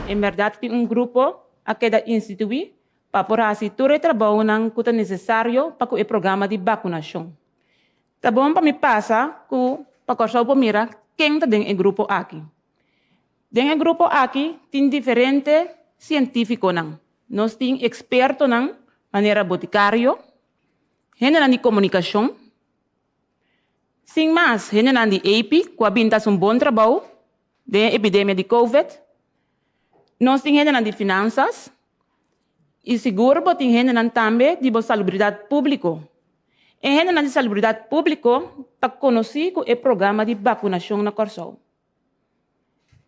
En bèrdat tin un grupo a keda instituí pa por hasi tur e trabounan ku ta nesesario pa ku e programa di bakunashon. Ta bon pa mi pasa ku pa Kòrsou por mira ken ta den e grupo aki. Den e grupo aki tin diferente sientífikonan. Nos tin ekspertonan manera botikario, hendenan di komunikashon, sin mas hendenan di EPI ku a bin ta hasi un bon trabou den e epidemia di Covid. Nos tin hendenan di finansas i sigur bo tin hendenan tambe di bo salubridat públiko. E hendenan di salubridat públiko ta konosí ku e programa di bakunashon na Kòrsou.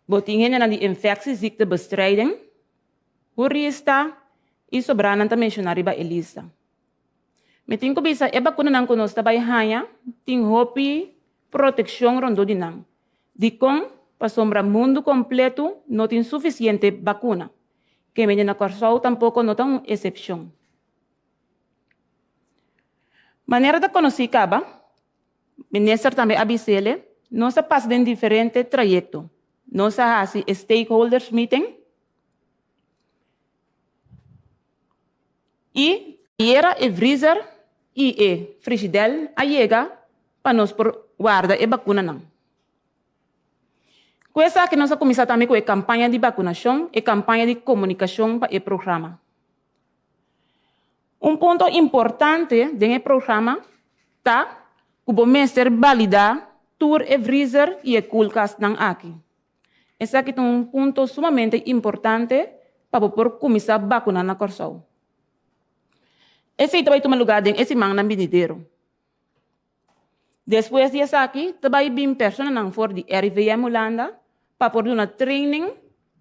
Bo tin hendenan di infectieziektebestrijding, hurista i sobranan ta menshoná riba e lista. Mi tin ku bisa e bakunanan ku nos ta bai haña tin hopi protekshon rondó di nan. Dikon? Pasobra mundu kompletu no tin sufisiente bakuna. Kemende na Kòrsou tampoko no ta un esepshon. Manera ta konosí kaba, Minister tambe a bis'ele, nos a pasa den diferente trayekto. Nos a hasi e stakeholders meeting i ayera e vriezer i e frigidel a yega pa nos por warda e bakunanan. Ku esaki nos a kuminsá tambe ku e kampaña di bakunashon, e kampaña di komunikashon pa e programa. Un punto importante den e programa ta ku bo mester balidá tur e vriezer i e koelkastnan aki. Esaki ta un punto sumamente importante pa bo por kuminsá bakuná na Kòrsou. Esei ta bai tuma lugá den e simannan binidero. Despues di esaki ta bai bin personanan for di RIVM Hulanda pa por duna training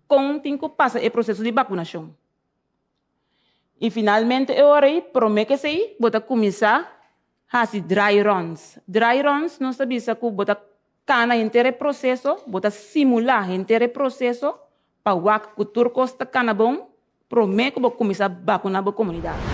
kon tin ku pasa e proseso di bakunashon. I finalmente e ora ei, promé ku esei, bo ta kuminsá hasi dry runs. Dry runs nos ta bisa ku bo ta kana henter e proseso, bo ta simulá henter e proseso pa wak ku tur kos ta kana bon promé ku bo kuminsá bakuná bo komunidat.